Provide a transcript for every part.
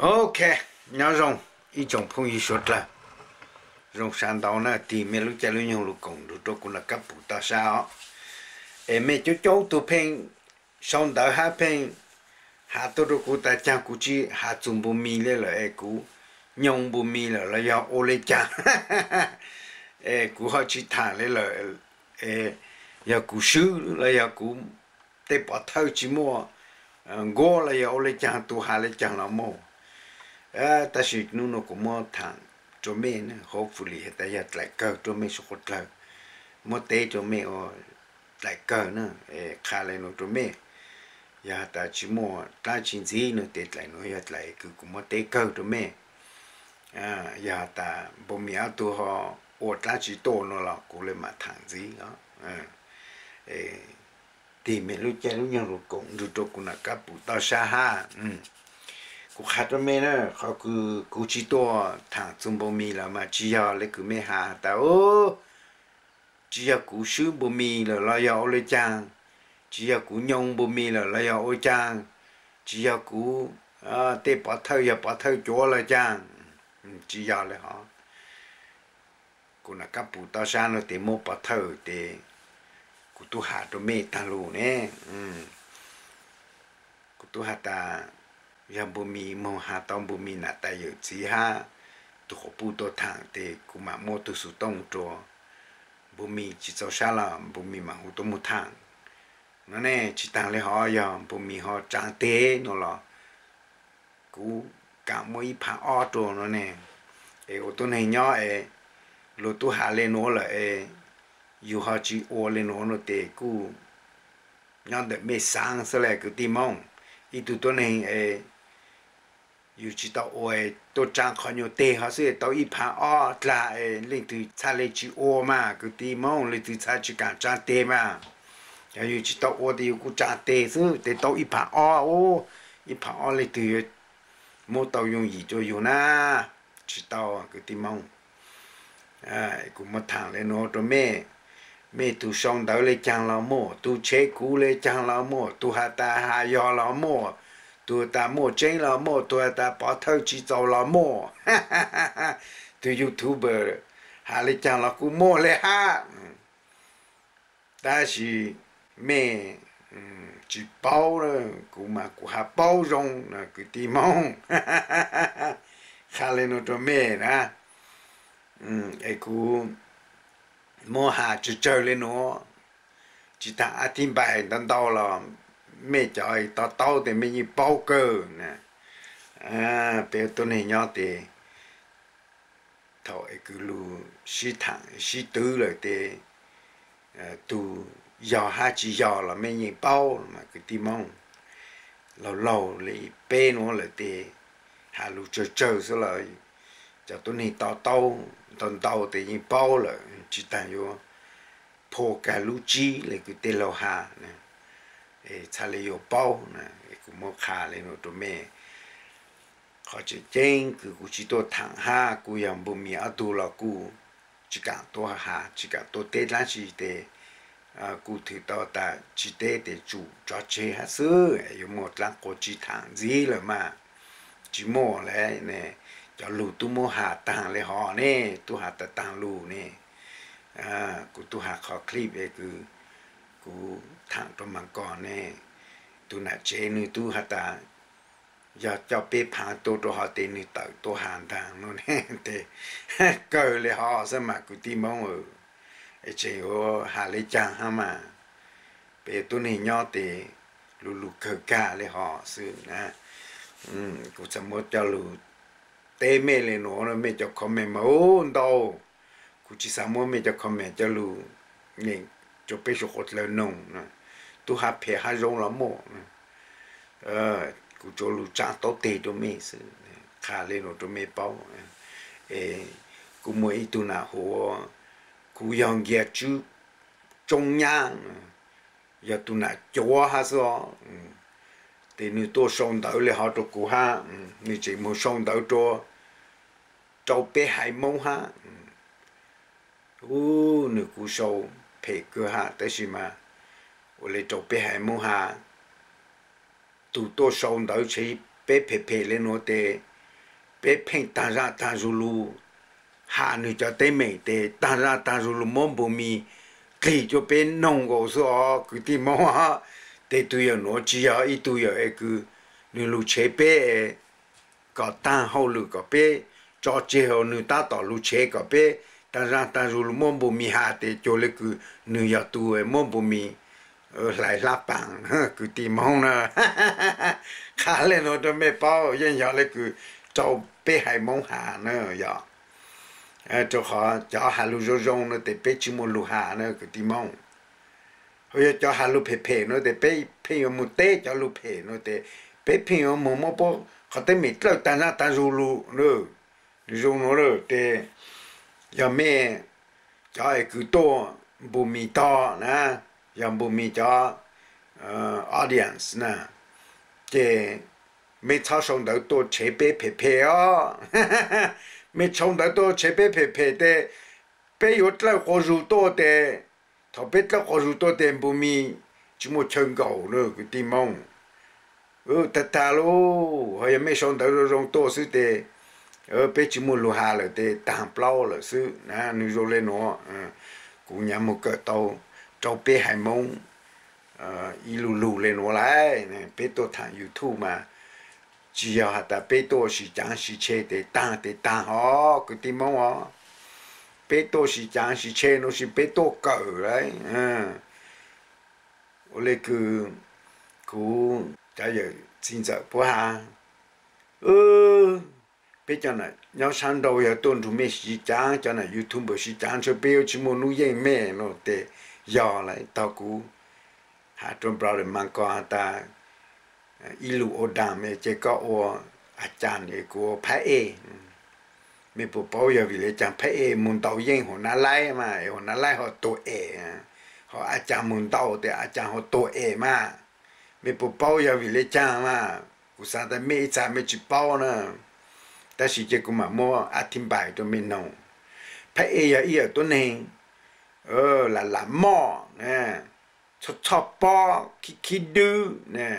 Ok, nyob zoo ib tsoom phooj ywg suav dlawg, zoo sab ntau na, tig mej lub caij lub nyoog lug koom nrug rua kuv Nam Kab Pum Toj Sab os. Es mej coob coob tug pheej sau ntawv hab pheej has tuaj rua kuv tas caag kuv tsi has txug npug mis le lawm es kuv nyoo npug mis lawm los yog ua le caag, es kuv ho tsi tham le lawm, es yog kuv swb los yog kuv tej pov thawj tsi muaj nkuab los yog ua le caag, tug has le caag los muaj. Tab sis nub nua kuv muab tham rua mej, hopefully has tas yog dlaim kawg rua mej suav dlawg, muab teb rua mej ua dlaim kawg na, qha le nua rua mej. Yog has tas tsi muaj dlaab tsi ntxiv nua tes dlaim nua yog dlaim kws kuv muab teb kawg rua mej. Yog has tas npug mis ob tug ho ua dlaab tsi tuaj nua los kuv le maam tham ntxiv os. Tig mej lub caij lub nyoog lug koom nrug rua kuv Nam Kab Pum Toj Sab hab. Kuv qha rua mej na, qhov kws kuv tsi tuaj tham txug npug mis lawm mas tsi yog le kws mej has tas tsi yog kuv swb npug mis lawm los yog ua le caag, tsi yog kuv nyoo npug mis lawm los yog ua caag, tsi yog kuv tej pov thawj yog pov thawj cuav los caag, tsi yog le hov. Kuv Nam Kab Pum Toj Sab nua tes muab pov thawj tes kuv tub has rua mej taag lug ne. Kuv tub has tas yog npug mis moog has tau npug mis nam tais yawm txiv hab tug quas puj tuaj thaam tes kuv maam muab tug xuv tooj rua npug mis, tsi txaus sab los npug mis maam hu tuaj moog thaam no ne. Tsi taag le hov yog npug mis ho tsaav teg nua los kuv kaam muab ib phav ob rua no ne. Es ua tuab neeg nyob es luag tub has le nuav lawm es yug ho tsi ua le nuav nua tes kuj nyob ntawm mej xaav xwb le kwv tij Moob. Ib tug tuab neeg es yug tsi tau ua, tuaj tsaav qhov nyuas teg hov xwb tau ib phav ob dlaag es leej twg txhaj le tsi ua mas kwv tij Moob, leej twg txhaj tsi kaam tsaav teg mas. Yog yug tsi tau ua tes yug kuj tsaav teg xwb tes tau ib phav ob, ib phav ob leej twg muab tau yooj yim rua yug na? Tsi tau kwv tij Moob. Kuv muab thaam le nuav rua mej, mej tug sau ntawv le caag los muaj, tug tshev kuv le caag los muaj, tug has tas has yog los muaj, tug has tas muaj tseeb los muaj, tug has tas pov thawj tsi txaus los muaj, tug YouTuber has le caag los kuj muaj le hab. Tab sis mej tsi paub, kuv mas kuv has paub zoo na kwv tij Moob. Qha le nuav rua mej na, es kuv muab has tsawg tsawg le nuav, tsi taag ab thib npais ntau ntau los mej cov to taub tes mej yeej paub kawg na. Peb tuab neeg nyob tes thaum es kws lug sib thaam sib twv lawm tes tug yog hab tsi yog los mej yeej paub mas kwv tij Moob. Laug laug le peb nuav lawm tes has lug tsawg tsawg xwb los cov tuab neeg to taub ntau ntau tes yeej paub lawm, tsi taag yuav phua kag lub tsib le kws tej laug has, txhaj le yuav paub na. Kuv muab qha le nuav rua mej, qhov tseem ceeb kws kuv tsi tuaj thaam hab kuj yog npug mis ob tug los kuj tsi kaam tuaj has tsi kaam tuaj teb dlaab tsi tes kuj thwm tau tas tsi teb tes tsum tso tseg hab xwb, yuav muaj dlaab quas tsi thaam ntxiv lawm mas. Tsi muaj le ne, cov lug tub muab has taag le hov ne, tub has taag taag lug ne. Kuv tub has qhov clip es kws kuv thaam rua Maas Kos ne, tug nam tsev nwg tub has tas yog coj peb phaav tua rua hov tes nwg tawm tuaj has ntaag nuav ne tes kawg le hov xwb mas kwv tij Moob. Es tseem yuav has le caag hab mas, peb tuab neeg nyob tes lug lug kawg kag le hov xwb na. Kuv txhaj muab coj lug teb mej le nuav, mej cov comment mas ub ntau, kuv tsi xav muab mej cov comment coj lug nyeem rua peb suav dlawg noog. Tub has phem has zoo los muaj, kuv tsuav lug tsaab taub teg rua mej xwb, qha le nuav rua mej paub. Es kuv muaj ib tug nam hu, kuv yog Nkias Tswb Tsoob Nyab, yog tug nam cuav hab xwb os. Tes nwg tuaj sau ntawv le hov rua kuv hab, nwg tseem moog sau ntawv rua rau peb haiv Moob hab. Ub, nwg kuj sau phem kawg hab tab sis mas ua le rau peb haiv Moob hab, tug tuaj sau ntawv tshev peb phem phem le nuav tes peb pheej taag zaaj taag zug lug has nwg cov teeb meem tes taag zaaj taag zug lug muab npus mis dlig rua peb noog nkaus xwb os kwv tij Moob. Tes tug yawm nuav tsi yog ib tug yawm es kws nwg lug tshev peb kom taag hauj lwm kom peb tso tseg, nwg tab tom lug tshev kom peb taag zaaj taag zug lug muab npus mis has tes cuag le kws nwg yog tug muab npus mis hlais hlab paas kwv tij Moob na. Qha le nuav rua mej paub yeej yog le kws rau peb haiv Moob has na yog. Rua qhov cov has lug zoo zoo nuav tes peb tsi muaj lug has na kwv tij Moob. Ho yog cov has lug phem phem nuav tes peb pheej yuav moog teb cov lug phem nuav tes peb pheej yuav moog muab puab qhov teeb meem dlawb taag zaaj taag zug lug. Nwg zoo nuav tes yog mej cov es kws tuaj npus mis tog na, yog npus mis cov audience na, ces mej txhob sau ntawv tuaj tshev peb phem phem os. Mej sau ntawv tuaj tshev peb phem phem tes peb yuav dlawb quas zug tuaj tes, thaum peb dlawb quas zug tuaj tes npus mis tsi muaj chaw nkaum na kwv tij Moob. Tag tag lug, ho yog mej sau ntawv zoo zoo tuaj xwb tes peb tsi muaj lug has lawm tes taag plaub lawm xwb na. Nwg zoo le nuav kuv nyam moog kawm tau rau peb haiv Moob ib lu lug le nuav lawm. Peb tuaj thaam YouTube mas tsi yog has tas peb tuaj sib caav sib tshev tes taag tes taag hov kwv tij Moob os. Peb tuaj sib caav sib tshev nuav sis peb tuaj kawm lawm. Ua le kws kuv cov yawm txiv ntxawm puab has, peb cov nam nyob saab nrau yog tuaj nrug mej sib caav, cov nam YouTuber sib caav ntshe peb yuav tsi muaj nub yeej mej no tes yog lawm. Tog kuv has rua brother Maas Kos has tas ib lug ua daam ces koj ua a cas es kuv ua phab ej. Mej puas paub yog vim le caag phab ej moog ntaus yeej huv nab laib mas es huv nab laib ho tuag es, ho a cas moog ntaus tes a cas ho tuag es mas. Mej puas paub yog vim le caag mas? Kuv xaav tas mej ib txha mej tsi paub na, tab sis ces kuv mam muab a thib npais rua mej noog. Phab ej yog ib yam tuab neeg lam lam moj, txhoj txhoj pob, khib khib dwb ne.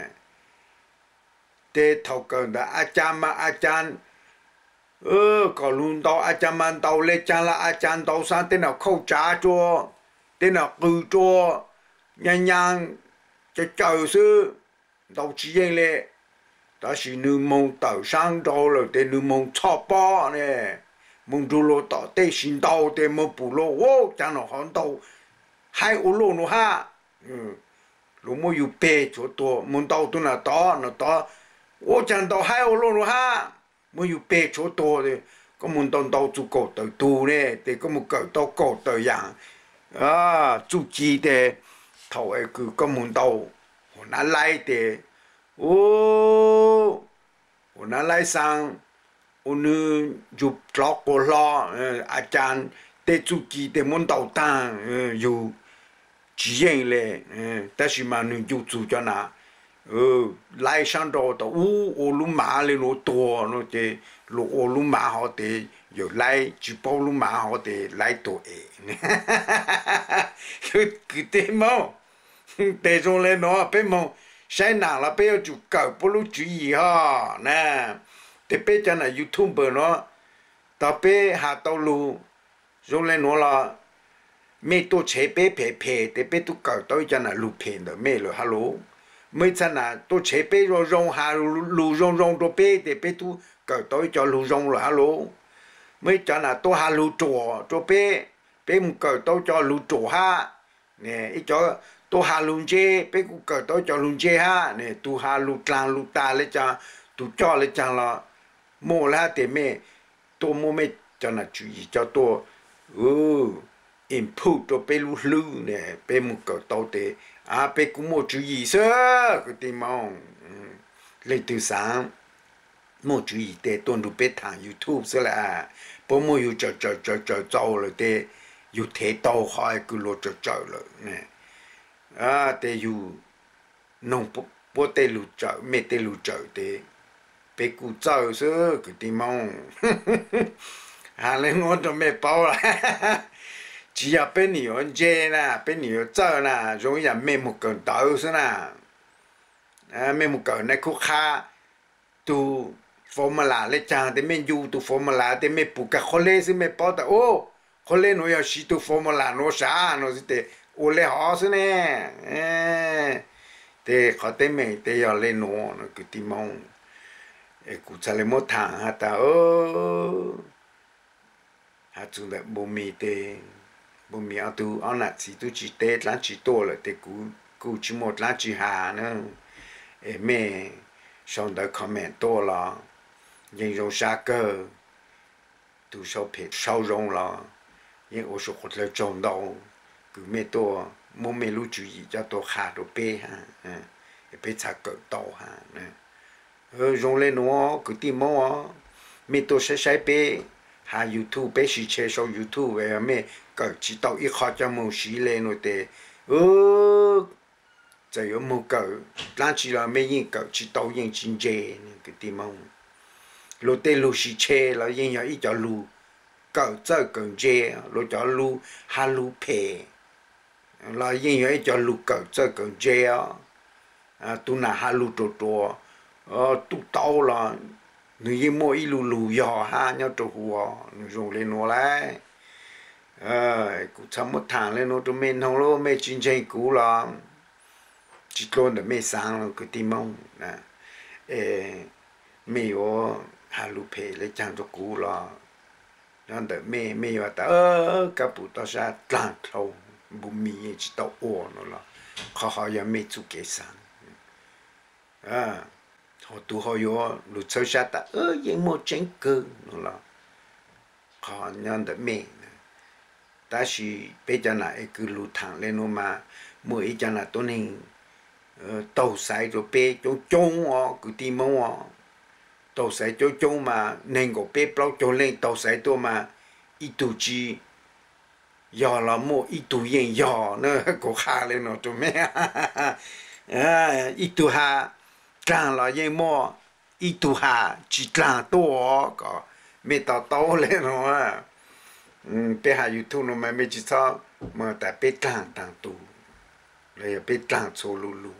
Tes thaum kawm ntawd a cas mas a cas kom lug ntaus a cas mas ntaus le caag los a cas ntaus xaav tej nam khauj tsav rua, tej nam qws rua, nyaag nyaag caws caws xwb, ntaus tsis yeej le. Tab sis nwg moog tawm saab nrau lawm tes nwg moog txhoj pob ne, moog nrug luag tom tej sib ntaus tes moog pum luag ua caag nam hov ntaus haib ua luaj nuav hab. Luag muab yug peg tshuav tuag, moog ntaus tug nam tod, nam tod ua caag ntaus haib ua luaj nuav hab, muab yug peg tshuav tuag. Koj moog ntaus ntaus txug kaum tawm tug ne, tes koj moog kawm tau kaum tawm yaam txuj ci tes thaum es kws koj moog ntaus huv nab laib tes, u, huv nab laib xaa ua nwg ntsug dlov quas hlo, a cas tej txuj ci tes muab ntaus taag, yug tsis yeej le. Tab sis mas nwg ncu txug cov nam laib saab nrau tas ub ua lub mav le nuav tuag no ces luag ua lub mav hov tes yawm laib tsis paub lub mav hov tes laib tuag es. Kwv tij Moob, tes zoo le nuav peb moog saib nam los peb yuav tsum kawm puab lub tswv yim hov na. Tes peb cov nam YouTuber nuav, tog peb has tau lug zoo le nuav los mej tuaj tshev peb phem phem tes peb tub kawm tau ib cov nam lug phem ntawm mej lawm hab lauj. Muaj ib txha nam tuaj tshev peb zoo zoo has lug zoo zoo rua peb tes peb tub kawm tau ib co lug zoo lawm hab lauj. Muaj ib cov nam tuaj has lug ruam rua peb, peb moog kawm tau cov lug ruam hab. Ib cov tuaj has lug ntse, peb kuj kawm tau cov lug ntse hab. Tug has lug dlaag lug tag le caag, tug coj le caag los muaj le hab tes mej tuaj muab mej cov nam tswv yim coj tuaj input rua peb lub hlwb ne, peb moog kawm tau tes peb kuj muaj tswv yim xwb kwv tij Moob. Leej twg xaav muaj tswv yim tes tuaj nrug peb thaam YouTube xwb lawm. Puab muab yug tsawm tsawm tsawm tsawm txaus lawm tes yug thev tau qhov kws luag tsawm tsawm lawm ne, tes yug noog puab tej lug tsawm mej tej lug tsawm tes peb kuj txawj xwb kwv tij Moob. Has le nuav rua mej paub, tsis yog peb nwg yuav ntse na, peb nwg yuav txawj na, zoo ib yaam mej moog kawm ntawv xwb na. Mej moog kawm nai khub qhab, tug formula le caag tes mej ncu tug formula tes mej pum kag qhov leb xwb mej paub tas u, qhov leb nuav yog siv tug formula nuav sav nuav xwb tes ua le hov xwb ne. Tes qhov teeb meem tes yog le nuav no kwv tij Moob, es kuv txhad le muab thaam has tas has txug ntawm Npus Mis tes, Npus Mis ob tug ob nam txiv tub tsi teb dlaab tsi tuaj lawm tes kuv kuj tsi muaj dlaab tsi has na. Es mej sau ntawv comment tuaj los yeej zoo sab kawg, tug sau phem sau zoo los yeej ua suav quas dlawg tsaug ntau kws mej tuaj muab mej lub tswv yim coj tuaj qha rua peb has, peb txhad kawm tau has. Zoo le nuav kwv tij Moob, mej tuaj saib saib peb has YouTube, peb sim tshe sau YouTube, mej kawm tsi tau ib qho coj moog siv le nuav tes txawm yuav moog kawm dlaab tsi los mej yeej kawm tsi tau yeej tsi ntse. Kwv tij Moob, luag tej lug sim tshe los yeej yog ib co lug kawm txawj kawm ntse, luag cov lug has lug phem los yeej yog ib co lug kawm txawj kawm ntse os. Tug nam has lug ruam ruam tuj tau los nwg yeej muaj ib lu lug yog hab nyob rua huv, nwg zoo le nuav lawm. Kuv txhad muab thaam le nuav rua mej noog lub, mej tsi ntseeg kuv los tsi dlua ntawm mej xaav los kwv tij Moob, es mej yuav has lug phem le caag rua kuv los nyob ntawm mej, mej yuav tas kab pum toj sab dlaag dlhau, Npus Mis yeej tsi tau ua no los qhov hov yog mej txuj kev xaav. Ho tug ho yuav lug txhawb sab tas yeej muaj tseeb kawg no los qhov nyob ntawm mej. Tab sis peb cov nam es kws lug thaam le nuav mas muaj ib cov nam tuab neeg taug xaiv rua peb coob coob os kwv tij Moob os. Taug xaiv coob coob mas neeg nkaum peb plaub caug leej taug xaiv tuaj mas ib tug tsi yog los muaj ib tug yeej yog na. Kuv qha le nuav rua mej, ib tug has dlaag los yeej muaj ib tug has tsi dlaag tuaj, kom mej to taub le nuav. Peb has YouTube no mas mej tsi txhob moog tas peb dlaag taag tug los yog peb dlaag txhua lu lug.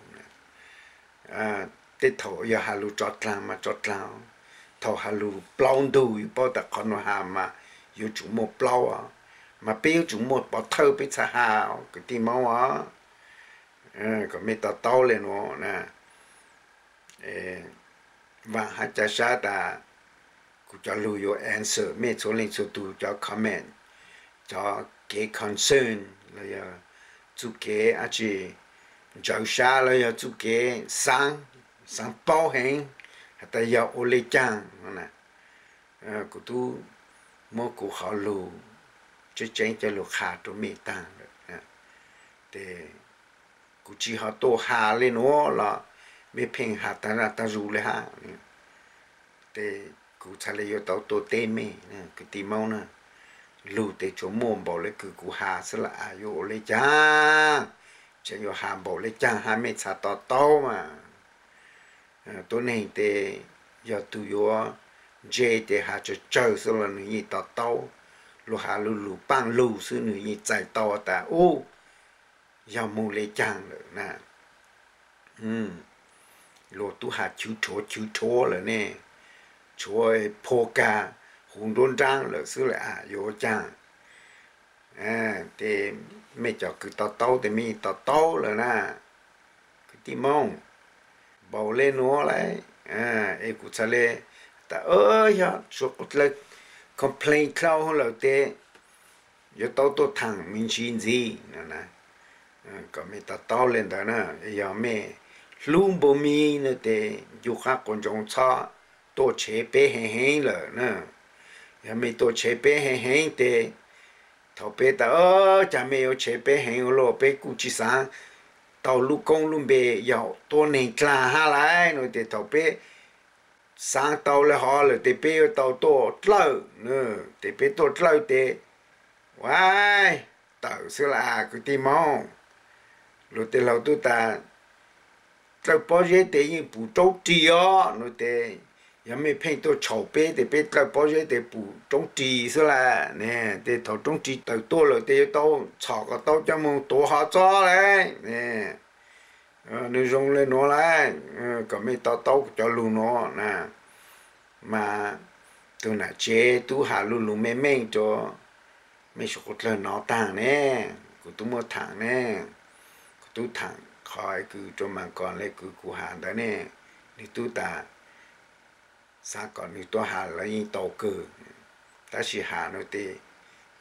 Tej thaum yog has lug tso dlaag mas tso dlaag, thaum has lug plaub ntug yuav paub tas qhov nuav has mas yuav tsum muaj plaub, mas peb yuav tsum muaj pov thawj peb txhad has kwv tij Moob os. Kom mej to taub le nuav na. Vaam hab ca sab tas kuv cov lug yuav answer mej txhua leej txhua tug cov comment, cov kev concern los yog txuj kev dlaab tsi ntsawv sab los yog txuj kev xaav, xaav paub heev has tas yog ua le caag no na. Kuv tub muab kuv qhov lug tseeb tseeb coj lug qha rua mej taag lawm. Tes kuv tsi ho tuaj has le nuav los mej pheej has taag zaj taag zug le hab. Tes kuv txhad le yuav tau tuaj teb mej kwv tij Moob na, lug tes tsuas muaj npaum le kws kuv has xwb lawm as, yuav ua le caag, tseem yuav has npaum le caag hab mej txhad to taub mas. Tuab neeg tes yog tug yuav ntse tes has tsawg tsawg xwb los nwg yeej to taub, luag has lu lug paaj lug xwb nwg yeej txais tau tas ub, yog moog le caag lawm na. Luag tub has chwv rhuav chwv rhuav lawm ne, tshuav phua kag huv nruab nraab lawm xwb lawm as, yuav ua caag. Tes mej cov kws to taub tes mej yeej to taub lawm na. Kwv tij Moob, npaum le nuav lawm, es kuv txhad le tas yog suav quas dlawg complain dlhau lawm tes yuav tau tuaj thaam me ntsis ntxiv no na. Kom mej to taub le ntawd na, yog mej hlub Npus Mis no tes ncu qaab quas ntsoov txhob tuaj tshev peb heev heev lawm na. Yog mej tuaj tshev peb heev heev tes thaum peb tas, cas mej yuav tshev peb heev ua luaj, peb kuj tsi xaav tau lub koob lub npe yog tuab neeg dlaag hab lauj no tes thaum peb xaav tau le hov lawm tes peb yuav tau tuaj dlawj, tes peb tuaj dlawj tes ua tawm xwb lawm as kwv tij Moob. Luag tej laug tub tas dlawj pob zeb tes yeej pum roob ris os no tes, yog mej pheej tuaj tshau peb tes peb dlawj pob zeb tes pum roob ris xwb lawm ne. Tes thaum roob ris tawm tuaj lawm tes yuav tau txhom kom tau coj moog tuav hov txob lawm. Nwg zoo le nuav lawm, kom mej to taub cov lug nuav na. Mas tus nam tsev tub has lug lug meej meej rua mej suav dlawg nov taag ne, kuv tub muab thaam ne, kuv tub thaam qhov kws rua mas kom le kws kuv has ntawd ne, nwg tub tas xaav kom nwg tuaj has los yeej tau kawg, tab sis has nuav tes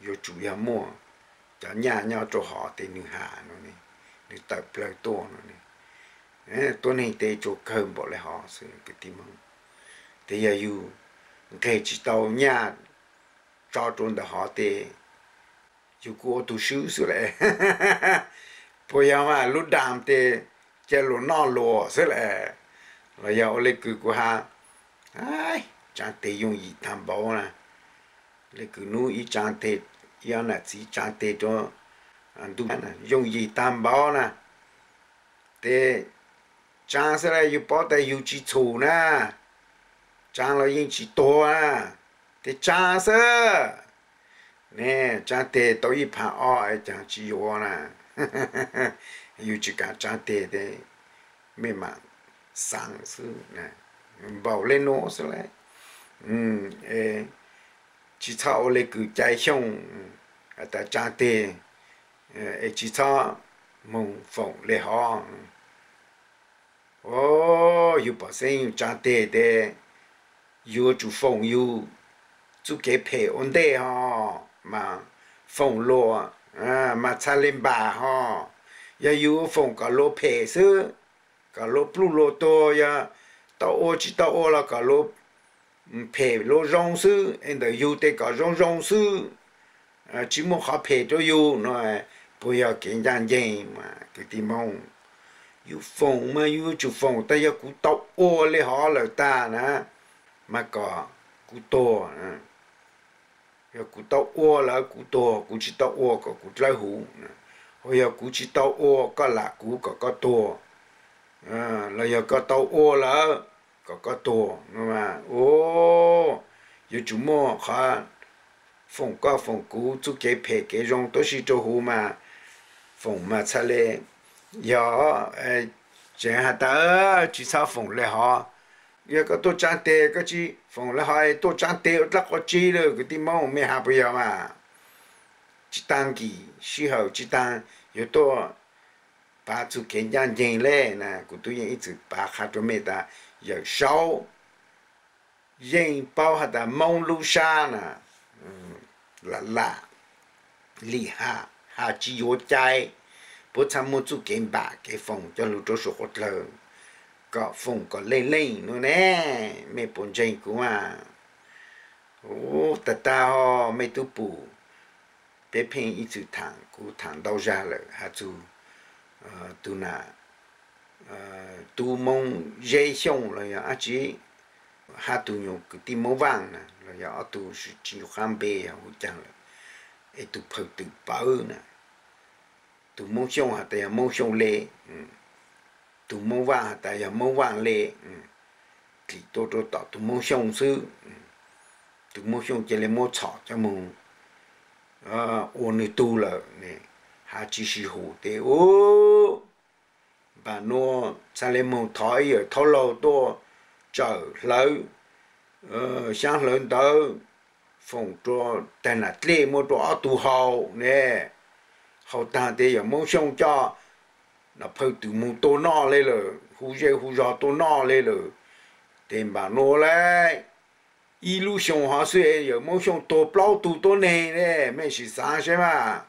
yuav tsum yog muaj cov nyaj nyob rua hov tes nwg has no, nwg tawm plawg tuaj no. Tuab neeg tes tsuas kawg npaum le hov xwb kwv tij Moob. Tes yog yug nqeg tsis tau nyaj tso rua ntawm hov tes yug kuj ua tug swb xwb lawm. Puas yog mas lub dam tes ca luas noj luas xwb lawm. Los yog ua le kws kuv has, tsaav teg yooj yim taag npaum na. Le kws nub ib tsaav teg, ib ob nam txiv tsaav teg rua ntuj yooj yim taag npaum na. Tes tsaav xwb le, yug paub tas yug tsis txhum na, tsaav los yeej tsis tuag na, tes tsaav xwb. Ne, tsaav teg tau ib phav ob es caag tsis yuav na. Yug tsis kaav tsaav teg tes mej maam xaav xwb, npaum le nuav xwb le. Tsis txhob ua le kws cai xyooj has tas tsaav teg es tsis txhob moog foom le hov. O, yug pom xeeb yug tsaav teg tes yuav tsum foom yug txuj kev phem ua ntej ho mas foom luas mas txhaj le npam ho. Yog yug foom kom luas phem xwb, kom luas pluj luas tuag, yog tau ua tsis tau ua los kom luas phem luas zoo xwb es ntawm yug tes kom zoo zoo xwb, tsis muaj qhov phem rua yug no, puas yog kev ncaj ncees mas kwv tij Moob? Yug foom mas yug yuav tsum foom tas yog kuv tau ua le hov lawm tag na mas kom kuv tuag. Yog kuv tau ua lawm kuv tuag, kuv tsis tau ua kom kuv dlawb huv. Ho yog kuv tsis tau ua koj lam kuv kom koj tuag, los yog koj tau ua lawm kom koj tuag. Yuav tsum muaj qhov foom koj foom kuv txuj kev phem kev zoo tuab si rua huv mas foom mas txhaj le. Yog tseem has tas tsis txhob foom le hov, yog koj tuaj tsaav teg koj tsis foom le hov tuaj tsaav teg ua dlaab quas tsi lawm kwv tij Moob, mej has puas yog mas? Tsis taag kis sij hawm tsis taag yuav tuaj pav txuj kev ncaj ncees le na. Kuv tub yeej ib txwm pav qha rua mej tas Yawm Saub yeej paub has tas Moob lub sab na lam lam lim ham, has tsis yuav cai, puab txhaj muaj txuj kev npam kev foom coj lug rua suav quas dlawg kom foom kom leej leej nuav ne. Mej puas ntseeg kuv mas? Ub, tag tag ho mej tub pum, peb pheej ib txwm thaam, kuv thaam ntau zag lawm has txug tug nam tub Moob Zeb Xyooj los yog dlaab tsi, hab tug nyuas kwv tij Moob Vaaj na los yog ob tug tsis ncu qab npe yog hu caag lawm, es tug phawj twm pawv na. Tug Moob Xyooj has tas yog Moob Xyooj le, tug Moob Vaaj has tas yog Moob Vaaj le, dlim tua rua tom tug Moob Xyooj xwb. Tug Moob Xyooj ca le muab txhom coj moog ua nwg tug lawm, has tsis sib hum tes ub, npaum nuav txhaj le moog thov ib yawm thaub laug tuaj tsawm hlawv xyaab hlawv ntawv foom rua taag nam dlej muab rua ob tug haus ne. Haus taag tes yawm Moob Xyooj coj nam phawj twm moog tua noj le lawm, hu zej hu zog tua noj le lawm. Tes npaum nuav le, ib lub xyoo hov xwb yawm Moob Xyooj tuag plaub tug tuab neeg ne, mej sim xaav seb mas.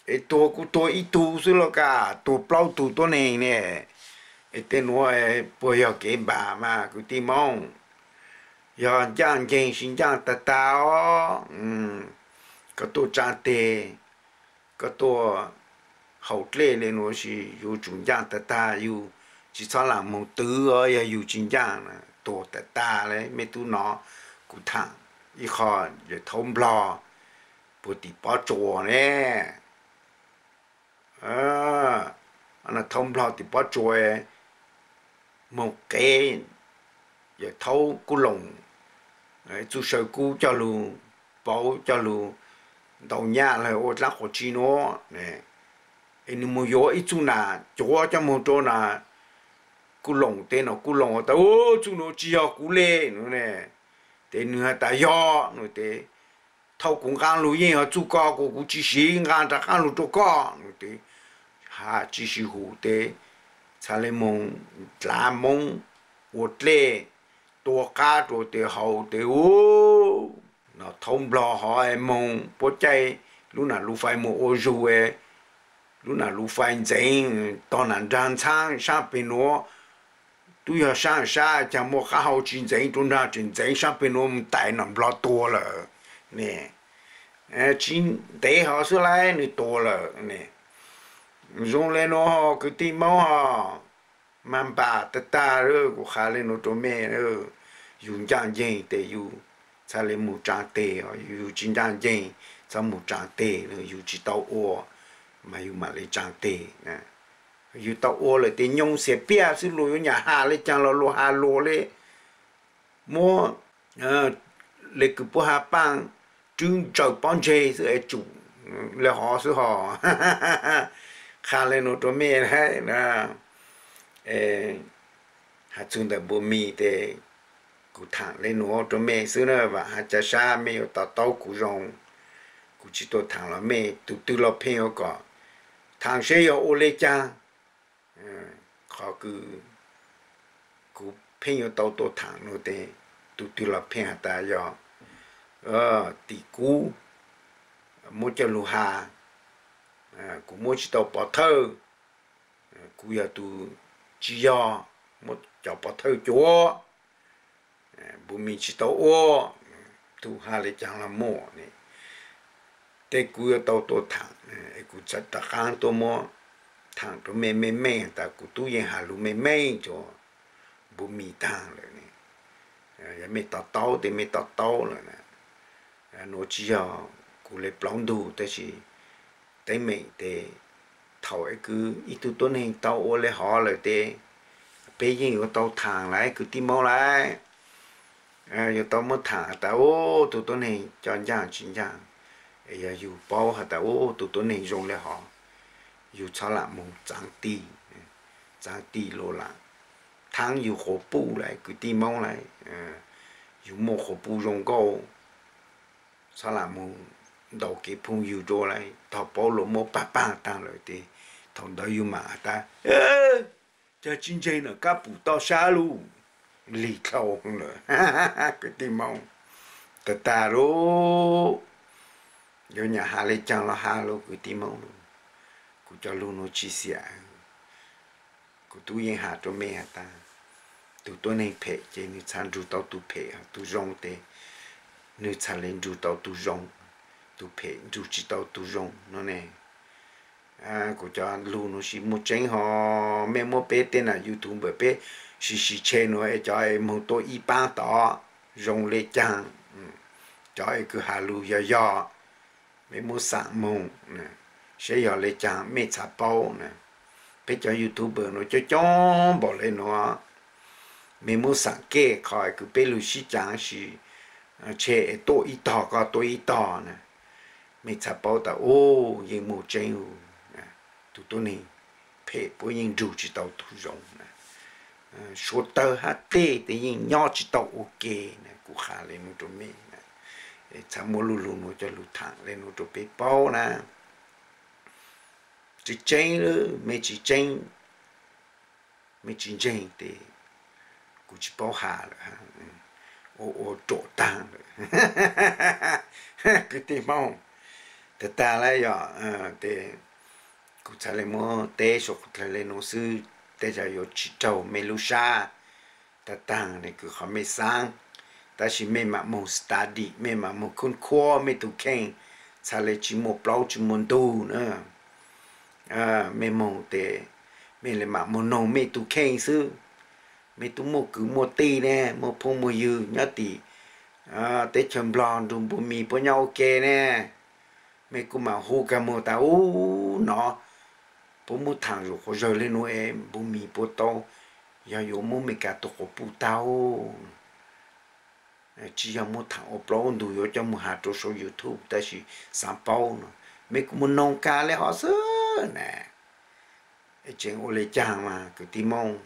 Es tuag kuj tuag ib tug xwb los kag tuag plaub tug tuab neeg ne. Es tej nuav puas yog kev npam mas kwv tij Moob? Yog ncaaj nceeg sib ncaaj tag tag os. Koj tuaj tsaa teg, koj tuaj haus dlej le nuav sis yug tsum ncaaj tag tag, yug tsis txhob lam moog twv os, yog yug tsis ncaaj na tuag tag tag le. Mej tub nov kuv thaam ib qho yawm thaub nplog puag tim pob tsuas ne. Thaub nplog tim pob tsuas moog qev yawm thaub kub loos, txuj saw kub coj lug pauv coj lug ntau nyaj lawm ua dlaab quas tsi nuav, es nwg moog yuav ib txuj nam cuav coj moog rua nam Kuj Loos teb no, Kuj Loos tas, Ub, txuj nuav tsis yog kuv le no ne. Ces nws has tas, Yog no. Ces, Thaum kuv nqaa lug yeej yog txuj ko, kuas kuv tsis siv nqaa rov qaab lug rua koj no. Ces has tsis sib hum, ces txhad le moog dlaav moob ua dlej, tua qaab rua tes haus tes ub, no thaub nplog hov moog puab caij lub nam lub fais moog ua zug, lub nam lub fais ntxeev tog nam nraag ntxhaab saab peg nuav, tub yog saab sab caag muaj qaab hau tsis ntxeev rua nraag, tseem ntxeev saab peg nuav moog tais nam nplog tuag lawm ne. Tsis ntev hov xwb lawm nwg tuag lawm ne. Zoo le nuav kwv tij Moob hov, mas npam tag tag, kuv has le nuav rua mej, yug ncaaj nceeg tes yug txhad le moog tsaa teg, yug tsis ncaaj nceeg txhob moog tsaa teg, yug tsis tau ua mas yug mam le tsaa teg. Yug tau ua lawm tes nyoo xiam piaj xwb, luas yuav nyam has le caag los luas has luas le, muab le kws puab has paaj rwb ntsaws pob ntseg xwb es tsum le hov xwb hov. Qha le nuav rua mej lawm na. Has txug ntawm npua mis tes kuv thaam le nuav rua mej xwb na, vaam hab ca sab mej yuav to taub kuv zoo. Kuv tsis tau thaam los mej tug twg los pheej yuav kom thaam seb yog ua le caag. Qhov kws kuv pheej yuav tau tuaj thaam nuav tes tug twg los pheej has tas yog tim kuv muab coj lug has, kuv muab tsis tau pov thawj, kuv yog tug tsis yog muab cov pov thawj cuav, npua mis tsis tau ua, tug has le caag los muaj ne. Tes kuv yuav tau tuaj thaam, kuv rov qaab tuaj muab thaam rua mej meej meej tas kuv tub yeej has lug meej meej rua npua mis taag lawm ne. Yog mej to taub tes mej to taub lawm na. Nuav tsis yog kuv le plaub ntug tab sis teeb meem tes thaum es kws ib tug tuab neeg tau ua le hov lawm tes peb yeej yuav tau thaam lawm kwv tij Moob lawm. Yuav tau muab thaam has tas ub tug tuab neeg coj ncaaj tsis ncaaj. Es yog yug paub has tas ub tug tuab neeg zoo le hov, yug txhob lam moog txaav tig, txaav tig lug lam thaab yug quas puj lawm kwv tij Moob lawm. Yug muaj quas puj zoo nkauj, txhob lam moog ntaus kev phooj ywg rua lawm, tog paub luas muab paag paag taag lawm tes thaum ntawd yug mam has tas, cog tsis ntseeg no kab pum toj sab lug, lig dlhau lawm kwv tij Moob. Tag tag lug, yuav nyam has le caag los has lug kwv tij Moob lug. Kuv cov lug nuav tsis xiam. Kuv tub yeej has rua mej has tas, tug tuab neeg phem ces nwg txhad nrug tau tug phem, tug zoo tes nwg txhad le nrug tau tug zoo, tug phem nrug tsis tau tug zoo no ne. Kuv cov lug nuav sis muaj tseeb hov, mej muab peb tej nam YouTube npawm peb sis sis tshe nuav es cov es moog tuaj ib paab tod zoo le caag, cov es kws has lug yog yog, mej muab xaam moog seb yog le caag mej txhad paub na. Peb cov YouTuber nuav coob coob npaum le nuav, mej muab xaam kej qhov kws peb lug sib caav sis tshe es tuaj ib tog koj tuaj ib tog na, mej txhad paub tas ub yeej muaj tseeb. Tug tuab neeg phem puab yeej nrug tsis tau tug zoo na. Suav tawg hab tej tes yeej nyob tsis tau ua ke na, kuv qha le nuav rua mej. Txhad muab lug lug nuav coj lug thaam le nuav rua peb paub na. Tseeb tseeb, mej tsis tseeb, mej tsis ntseeg tes kuv tsis paub has lawm, ua ua ruam taag lawm kwv tij Moob. Tag tag lawm yog tes kuv txhad le muab teb suav qhov dlawg le nuav xwb, tej zag yuav tsis raug mej lub sab. Tag tag ne kws qhov mej xaav, tab sis mej mam moog study, mej mam moog khub khuab mej tug kheej, txhad le tsis muaj plaub tsis muaj ntug na. Mej moog tes mej le mam moog noog mej tug kheej xwb. Mej tub muaj kwv muaj tij ne, muaj phooj muaj ywg nyob tim teb chaws Nplog nrug npua mis puab nyob ua ke ne, mej kuj mam hu kag moog tas ub no puab muab thaam zuj quas zawg le nuav es npua mis puab tau, yog yuav muab Meskas tug quas puj tau. Tsis yog muab thaam ua plaub ua ntug yuav coj moog has rua sau YouTube, tab sis xaav paub no, mej kuj moog noog kag le hov xwb na. Tseem ua le caag mas kwv tij Moob,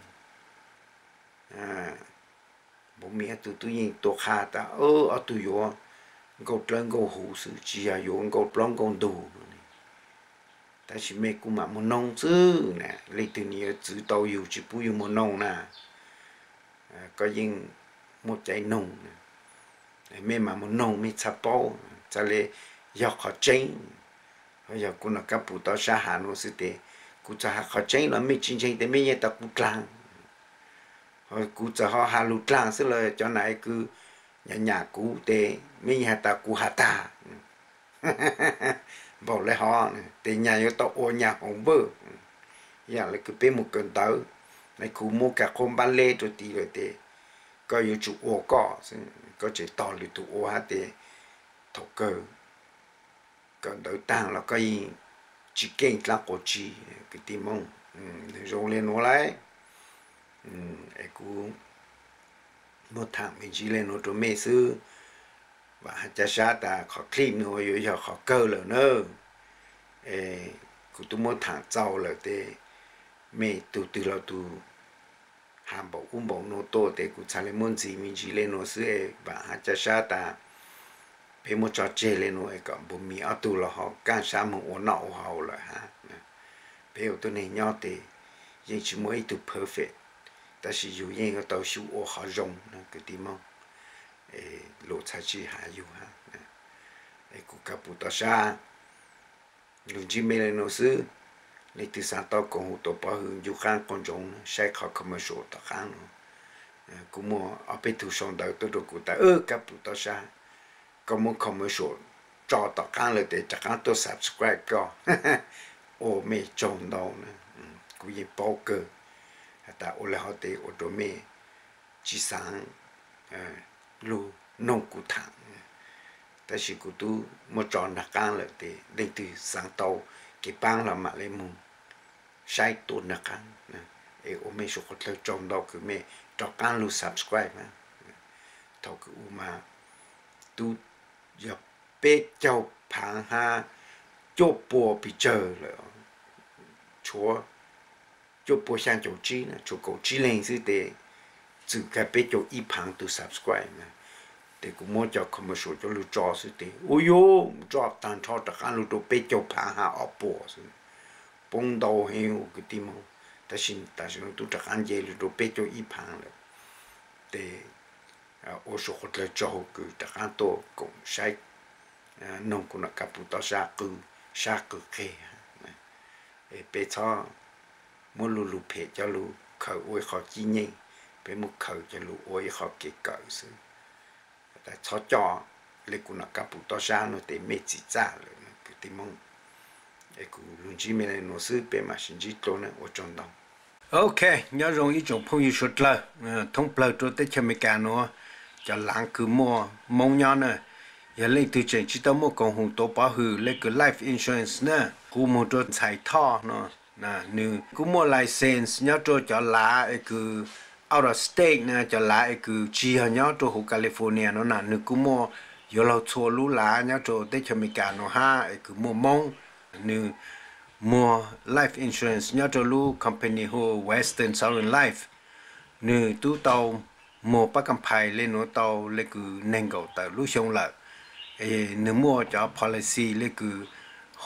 Npaum miv ob tug tub yeej tuaj qha tas ob tug yuav nkauj dlawb nkauj huv xwb, tsis yog yuav nkauj plaub nkauj ntug no. Tab sis mej kuj mam mus noog xwb na, leej twg nws yuav txwv tau yug tsis pub yug mus noog na. Koj yeej muaj cai noog, mej mam mus noog mej txhaj paub, txhaj le yog qhov tseeb. Ho yog kuv nom kab pum tau sab has nuav xwb tes, kuv txawm has qhov tseeb los mej tsis ntseeg tes mej yeej tas kuv dlaag. Ho kuv txawm ho has lug dlaag xwb los cov nam kws nyam nyam kuv tes mej yeej has tas kuv has tag. Npaum le hov tes nyag yuav tau ua nyag hoov vwj. Yam le kws peb mus kawm ntawv, nais khu muab kag qhuab npab leb rua tid lawm tes koj yuav tsum ua koj, koj tseem tog lwm tug ua hab tes thaum kawg kawm ntawv taag los koj yeej tsis keej dlaab quas tsi, kwv tij Moob. Nws zoo le nuav lauj. Es kuv muab thaam me ntsis le nuav rua mej xwb. Vaam hab ca sab tas qhov clip nuav yuav yog qhov kawg lawm na. Es kuv tub muab thaam txaus lawm tes mej tug twg los tug has npaum ub npaum nuav tuaj tes kuv txhaj le muab ntxiv me ntsis le nuav xwb. Vaam hab ca sab tas peb muab tso tseg le nuav es kom npus mis ob tug los ho kaaj sab moog ua noj ua haus lawm hab. Peb ua tuab neeg nyob tes yeej tsis muaj ib tug perfect, tab sis yug yeej yuav tau xyu ua qhov zoo na kwv tij Moob. Lus txhaj tsi has yug hab. Es kuv kab pum tau sab lug ntsib mej le nuav xwb. Leej twg xaav tau koom hum tuav pov hwm ncu qaab qaug ntsoov saib qhov commercial tom qaab nuav. Kuv muaj ob peb tug sau ntawv tuaj rua kuv tas kab pum tau sab, koj muab commercial tso tom qaab lawm tes rov qaab tuaj subscribe koj. Ua mej tsaug ntau na. Kuv yeej paub kawg has tas ua le hov tes ua rua mej tsi xaav lug noog kuv thaam. Tab sis kuv tub muab tso nraag qaab lawm tes leej twg xaav tau kev paab los mam le moog saib tuaj nraag qaab. Es ua mej suav qhov dlawg tsaug ntau kws mej rov qaab lug subscribe. Thaum kws ua mas tub yog peb caug phaav hab cuaj pua pes tsawg lawm, tshuav cuaj pua xyaa caum tsib, tshuav kaum tsib leeg xwb tes txwm kag peb caug ib phaav tug subscribe na. Tes kuv muab cov commercial coj lug tso xwb tes ua yuav tso taag nrho rov qaab lug rua peb caug phaav hab ob puas xwb. Poob ntau heev kwv tij Moob, tab sis tam sim no tub rov qaab nce lug rua peb caug ib phaav lawm. Tes ua suav qhov dlawg tsaug kws rov qaab tuaj koom saib, noog kuv nom kab pum tau sab qw, sab qw qeg. Es peb txhob muab lug lug phem coj lug khaws ua ib qho cib nyeej, peb muab khaws coj lug ua ib qho kev kawm xwb. Txhob coj le kuv nom kab pum tau sab nuav tes mej txim txaj lawm kwv tij Moob. Es kuv lug ntsib mej le nuav xwb, peb mam sib ntsib dlua na, ua tsaug ntau. Ok, nyob zoo ib tsoom phooj ywg suav dlawg thoob plawg rua teb chaws Amelikas nuav, cov laav kws muaj Moob nyob na. Yog leej twg tseem tsi tau muaj koom hum tuav pov hwm le kws life insurance na, kuv moog rua ntxhais Thoj no, nws kuj muaj license nyob rua cov laav es kws out of state na, cov laav es kws tsi yog nyob rua huv California no na, nws kuj muaj yuav luag txhua lub laav nyob rua teb chaws Amelikas nuav hab es kws muaj Moob. Nws muag life insurance nyob rua lub company hu Western Sovereign Life. Nws tub tau muag pab kam phais le nuav tau le kws neeg nkaum tawm lub xyoo lawm. Nws muaj cov policy le kws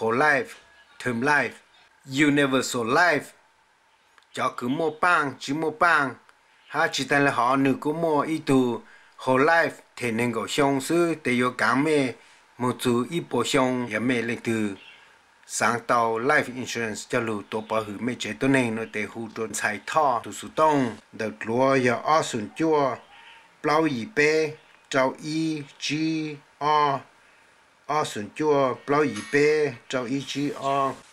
whole life, term life, universal life, cov kws muaj paaj tsi muaj paaj, hab tsi taag le hov nws kuj muaj ib tug whole life them neeg nkaum xyoo xwb tes yuav kaav mej moog txug ib puas xyoo. Yog mej leej twg xaav tau life insurance coj lug tuav pov hwm mej tsev tuab neeg no tes hu rua ntxhais Thoj tug xuv tooj ntawm dluav yog ob xoom cuaj plaub yim peb rau ib tsib ob, ob xoom cuaj plaub yim peb rau ib tsib ob.